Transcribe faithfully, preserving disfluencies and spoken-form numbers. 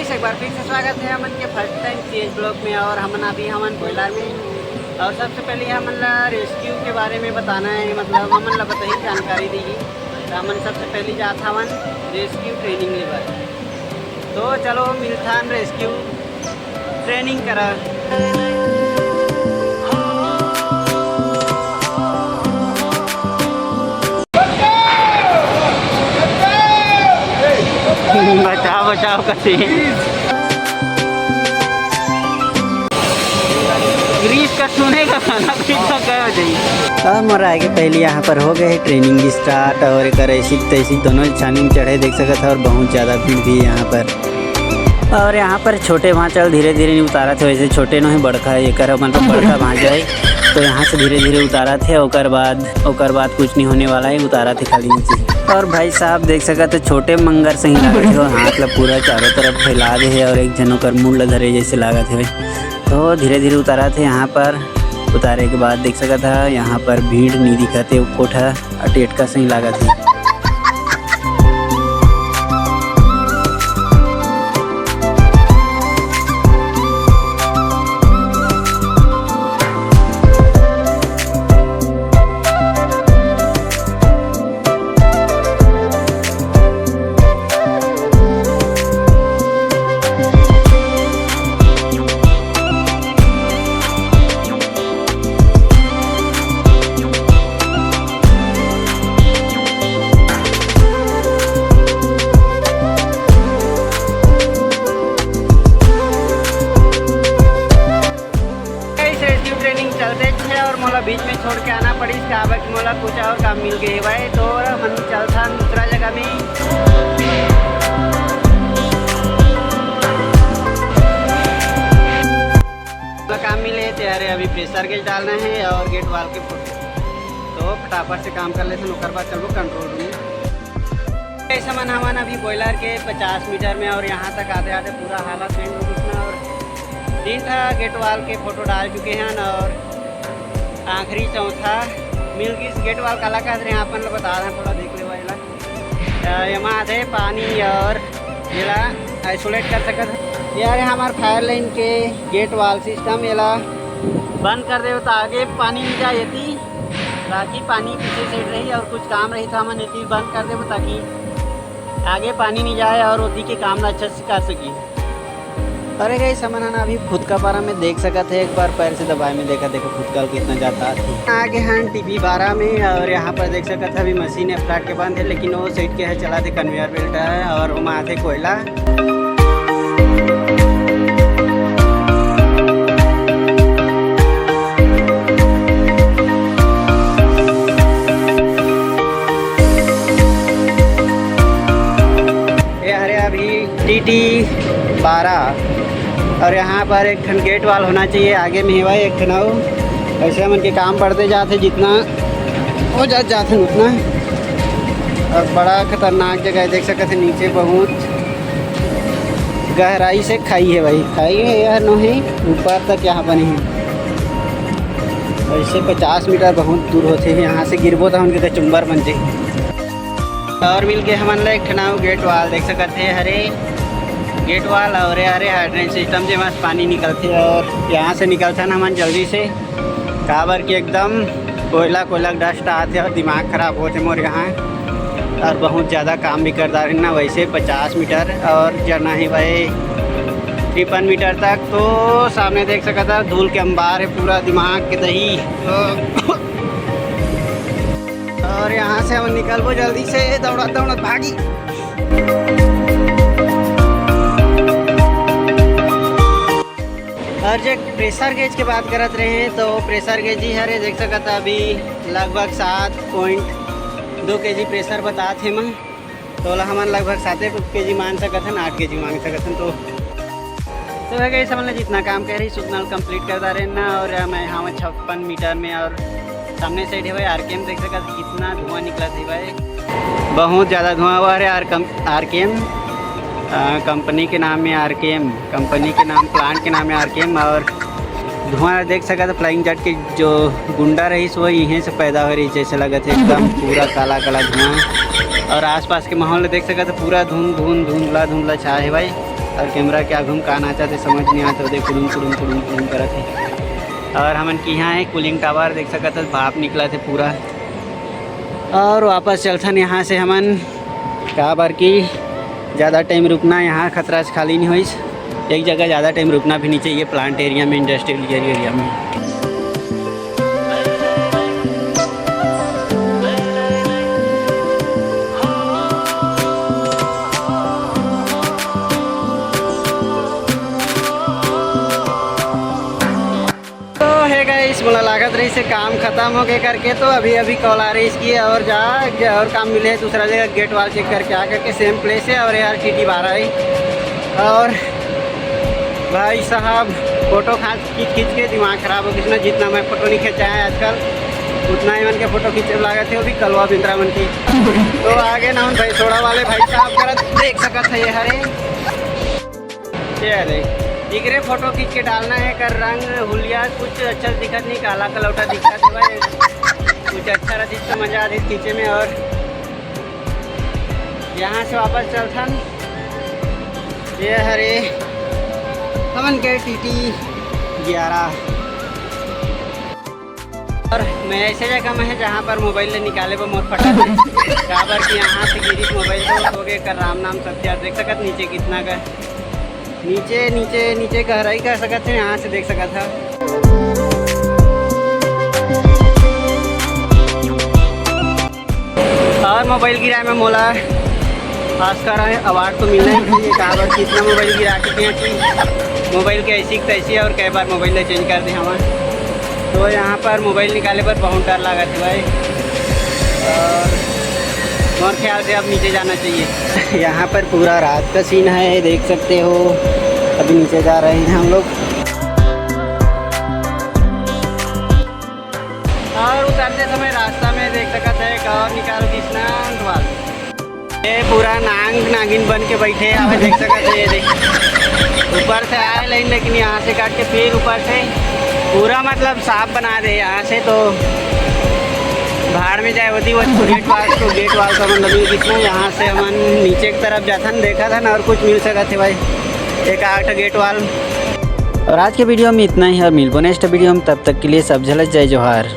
एक बार फिर से स्वागत है हमन के फर्स्ट टाइम सीएच ब्लॉग में। और हमन अभी हमन बॉयलर में, और सबसे पहले हमन ला रेस्क्यू के बारे में बताना है, मतलब हमन ला बताही जानकारी दी। तो हमन सबसे पहले जात हवन रेस्क्यू ट्रेनिंग लेबर। तो चलो मिलथन रेस्क्यू ट्रेनिंग करा। बचाव बचाव का सीन। ग्रीस का सुने का गाना भी तो गए हो जाई। अब मोर आगे पहले यहाँ पर हो गए ट्रेनिंग स्टार्ट, और एक ऐसी तैसी दोनों छानी में चढ़े देख सकत है, और बहुत ज़्यादा भीड़ भी है यहाँ पर। और यहाँ पर छोटे भांचा ल धीरे धीरे नहीं उतारत है, वैसे छोटे नहीं बड़का है, एकर मतलब बड़का भांचा है। तो यहाँ से धीरे धीरे उतारत है, ओकर बाद ओकर बाद कुछ नहीं होने वाला है, उतारत है खाली नीचे। और भाई साहब देख सकत है, छोटे मंगर से ही लागत है, हाथ ला पूरा चारों तरफ फैला दे है और एक झन ओकर मुंड ला धरे जैसे लागत है। तो धीरे धीरे उतारत है यहाँ पर। उतारे के बाद देख सकत है यहाँ पर भीड़ नहीं दिखत है, कोठा अटेटका से ही लागत है। इस रेस्क्यू ट्रेनिंग चलते है और मोला बीच में छोड़ के आना पड़िस, काबर कि मोला कुछ और काम मिल गए भाई। तो मन चलता दूसरा जगह में काम मिले। तो यार अभी प्रेशर गेज डालना है और गेट वाल के फोटो, तो फटाफट से काम कर लेते हैं, ओकर बाद चलबो कंट्रोल रूम। ऐसे मन हमन अभी बॉयलर के पचास मीटर में और यहाँ तक आते आते पूरा हालत एंड हो गई और तीन ठा गेट वाल के फोटो डाल चुके हैं और आखिरी चौथा मिल गई। गेट वाल काला कहत रहे, अपन ला बता रहे, थोड़ा देख ले भाई ला। अ, एमा आथे पानी और एला आइसोलेट कर सकत है। ये हरे हमार फायर लाइन के गेट वाल सिस्टम, एला बंद कर देवे तो आगे पानी नहीं जाए एती, बाकी पानी पीछे साइड रही और कुछ काम रही तो हमन एती बंद कर देवे ताकि आगे पानी नहीं जाए और ओती के काम ला अच्छा से कर सकी। अरे गाइस, हमन ह ना अभी फुदका पारा में देख सकत है, एक बार पैर से दबाए में देखा, देखो फुदका कितना जाता है। आगे हन टीपी बारा में और यहाँ पर देख सकत है अभी मशीन है फ्लैट के बंद है, लेकिन वो साइड के है चला थे कन्वेयर बेल्ट है और ओमा आथे कोयला। ये हरे अभी टीटी बारा और यहाँ पर एक ठन गेट वाल होना चाहिए आगे में ही भाई, एक ठन अउ ऐसे हमन के काम बढ़ते जाते जितना हो जा जाते उतना। और बड़ा खतरनाक जगह है, देख सकते हैं नीचे बहुत गहराई से खाई है भाई, खाई है यार, नो है ऊपर तक यहाँ बने हैं। ऐसे पचास मीटर बहुत दूर होते हैं, यहाँ से गिरबो तो उनके कचुम्बर बन जाए। और मिल के हमन ला एक ठन अउ गेट वाल देख सकत हे, हरे गेट वाल और हरे हाइड्रेंट सिस्टम जेमा से पानी निकलथे और यहाँ से निकलथन हमन जल्दी से, काबर कि एकदम कोयला कोयला डस्ट आथे और दिमाग खराब होथे मोर यहाँ। और बहुत ज़्यादा काम भी करता रहना, वैसे पचास मीटर और जाना है भाई तिरपन मीटर तक। तो सामने देख सकत है धूल के अंबार है पूरा दिमाग के दही। और यहाँ से हम निकलबो जल्दी से, दौड़त दौड़त भागी। और जे प्रेशर गेज के बात करत रहे तो प्रेशर गेज ही हरे, देख सकत है अभी लगभग सात पॉइंट दो केजी प्रेशर बतात हे मैं। तो ओला हमन लगभग साते केजी मान सकत हन, आठ केजी मान सकत हन। तो तो है गाइस, हमन ला जितना काम कह रही उतना कंप्लीट करता रहना। और मैं यहाँ छप्पन मीटर में और सामने साइड है भाई आरकेएम, देख सकत कितना धुआं निकलत है भाई। बहुत ज़्यादा धुआं हुआ है आरकेएम, आरकेएम कंपनी के नाम में, आरकेएम कंपनी के नाम, प्लांट के नाम है आरकेएम। और धुआं देख सकत फ्लाइंग जेट के जो गुंडा रही सो इहें से पैदा हो रही, जैसे लगत है एकदम पूरा काला काला धुआं। और आसपास के माहौल देख सकत पूरा धुंध धुंध धुंधला धुंधला छा है भाई। और कैमरा के आगू म का नाचत हे, समझ नहीं आत हे, कुड़ुम कुड़ुम कुड़ुम कुड़ुम करत हे। और हमन के यहाँ हे कूलिंग टावर, देख सकत हस, भाप निकलत हे पूरा। और वापस चलथन यहाँ से हमन, काबर कि ज़्यादा टाइम रुकना यहाँ खतरा से खाली नहीं होइस। एक जगह ज़्यादा टाइम रुकना भी नहीं चाहिए, प्लांट एरिया में, इंडस्ट्रियल एरिया में। तो हे गाइस, मोला लागत रहिस हे काम खत्म हो गए करके, तो अभी अभी कॉल आ रहिस कि और जा, जा और काम मिले हे दूसरा जगह, गेट वाल चेक करके आ करके सेम प्लेस हे। और यार टीटी बारह हे। और भाई साहब, फोटो खास खींच खींच के दिमाग खराब हो गइस ना, जितना मैं फोटो नहीं खिंचाया आजकल, उतना ही मन के फोटो खींचे लागत हे, वो भी कलवा बिंद्रा मन के। तो आगे ना भाई, सोड़ा वाले भाई साहब करत देख सकत हे, ये हरे ये हरे, इकरे फोटो खींच के डालना हे। कर रंग हुलिया कुछ अच्छा दिखत नहीं, काला कलौटा दिखत हे भाई। कुछ अच्छा रहती तो मजा आती खींचे में। और यहाँ से वापस चलथन। ये हरे हमन के टीटी ग्यारह। और मैं ऐसे जगह में हे जहाँ पर मोबाइल ले निकाले बर मोर फटा हे। काबर कि यहाँ से गिरिस मोबाइल तो हो गए कर राम नाम सत्या। देख सकत नीचे कितना का, नीचे नीचे नीचे गहराई कर सकत हे, यहाँ से देख सकत हे। और मोबाइल गिराए में मोला ऑस्कर अवार्ड तो मिलना ही चाहिए, काबर कि इतना मोबाइल गिरा चुके हैं कि मोबाइल के ऐसी की तैसी, और कई बार मोबाइल ले चेंज कर दे हमार। तो यहाँ पर मोबाइल निकाले पर बहुत डर लागत हे भाई। और मोर ख्याल से अब नीचे जाना चाहिए। यहाँ पर पूरा रात का सीन है, देख सकते हो। अभी नीचे जा रहे हैं हम लोग। और उतरते समय रास्ता में देख सकत हे एक और निकाल दिस ना अंत वाल। ये पूरा नांग नागिन बन के बैठे हवे, देख सकत हे। ये देख, ऊपर से आए लाइन, लेकिन यहाँ से काट के फिर ऊपर से पूरा मतलब साफ बना दे यहाँ से। तो भाड़ में जाए होती वो गेट वाल, तो गेट वाल का मतलब ये कितना, यहाँ से हमन नीचे की तरफ जाथन, देखत हन और कुछ मिल सकत हे भाई, एक आठ गेट वाल। और आज के वीडियो में इतना ही, और मिलबो नेक्स्ट वीडियो में। तब तक के लिए सब झलक जय जोहार।